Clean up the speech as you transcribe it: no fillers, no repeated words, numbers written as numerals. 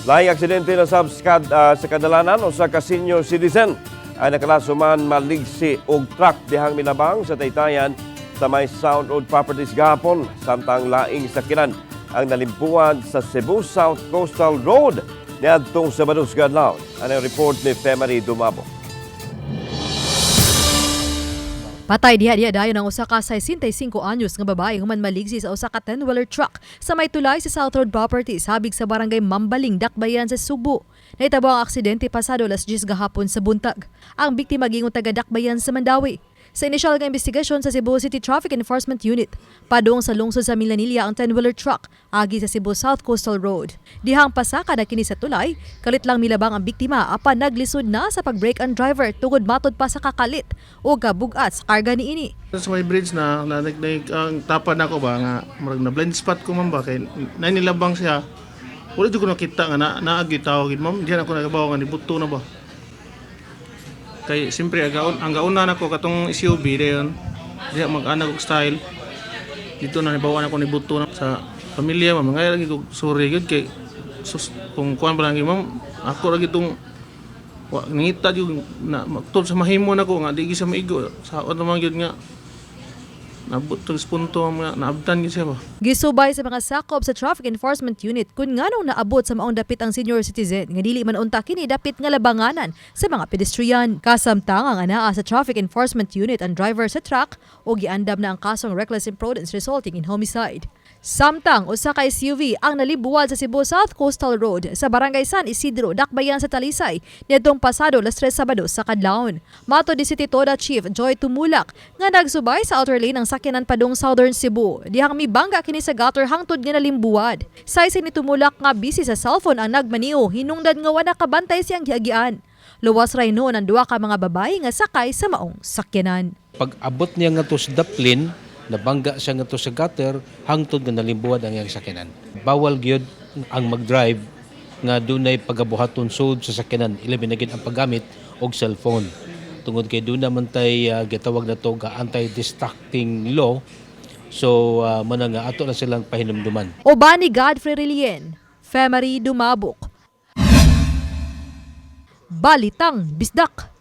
Laing aksidente na sab sa kadalanan, usa ka senior citizen ay nakalasuman maligsi og truck dihang milabang sa Taytayan sa may South Road Properties gahapon, samtang laing sakinan ang nalimbuwad sa Cebu South Coastal Road niadtong Sabado sa kadlawon. Ang report ni Femary Dumabo. Patay diha-diha dayon ang usa ka 65 anyos nga babae human maligsi sa usa ka 10-wheeler truck sa may tulay sa South Road Properties habig sa Barangay Mambaling, Dakbayan sa Sugbo. Nahitabo ang aksidente pasado alas 10 gahapon sa buntag. Ang biktima giingon taga Dakbayan sa Mandaue. Sa inisyal nga investigasyon sa Cebu City Traffic Enforcement Unit, padung sa lungsod sa Milanilla ang 10-wheeler truck agi sa Cebu South Coastal Road. Dihang pasaka na kini sa tulay, kalit lang milabang ang biktima apan naglisod na sa pag-brake ang driver tungod matod pa sa kakalit o kabugat sa karga niini. Sa may bridge na, ang tapad nako ba nga murag na blind spot ko, ma'am, ba kay nanilabang siya. Wala jud ko nakita nga na naagi tawag gid, ma'am. Diyan ako nakabaw nga nibuto na ba. Kay siyempre ang gauna nako katong SUV dayon. Diya mag-anag og style. Dito na nibawan ako nibuto na sa pamilya, ma'am. Ngayon lagi ko sorry gyud kay sus, kung kuan pa lang gyud, ma'am, ako ra gitong wa nangita jud na magtod sa mahimo nako nga di gyud sa maigo sa naman gyud nga nabot tog punto nga naabtan gyud siya ba. Gisubay sa mga sakop sa Traffic Enforcement Unit kung nganong naabot sa maong dapit ang senior citizen nga dili man unta kini dapit nga labanganan sa mga pedestrian. Kasamtang ang anaa sa Traffic Enforcement Unit ang driver sa truck o giandam na ang kasong reckless imprudence resulting in homicide. Samtang usa ka SUV ang nalibuwad sa Cebu South Coastal Road sa Barangay San Isidro, Dakbayan sa Talisay niadtong pasado alas 3 Sabado sa kadlawon. Matod ni City Toda Chief Joy Tumulak nga nagsubay sa outer lane ang sakyanan padung Southern Cebu. Dihang mibangga kini sa gutter hangtod nga nalimbuwad. Saysay ni Tumulak nga busy sa cellphone ang nagmaniho, hinungdan nga wala kabantay siyang giagian. Luwas ray noon ang duha ka mga babae nga sakay sa maong sakyanan. Pag abot niya nga to sa daplin, nabangga siya nga to sa gutter, hangtod nga nalimbuwad ang iyang sakyanan. Bawal gyud ang mag-drive nga dunay pagabuhaton sud sa sakyanan, ilabi na gyud ang paggamit og cellphone. Tungod kay doon naman tay gitawag na to ga anti-distracting law. So mao nga ato na silang pahinumduman. Uban ni Godfrey Relien, Femery Dumabok. Balitang Bisdak.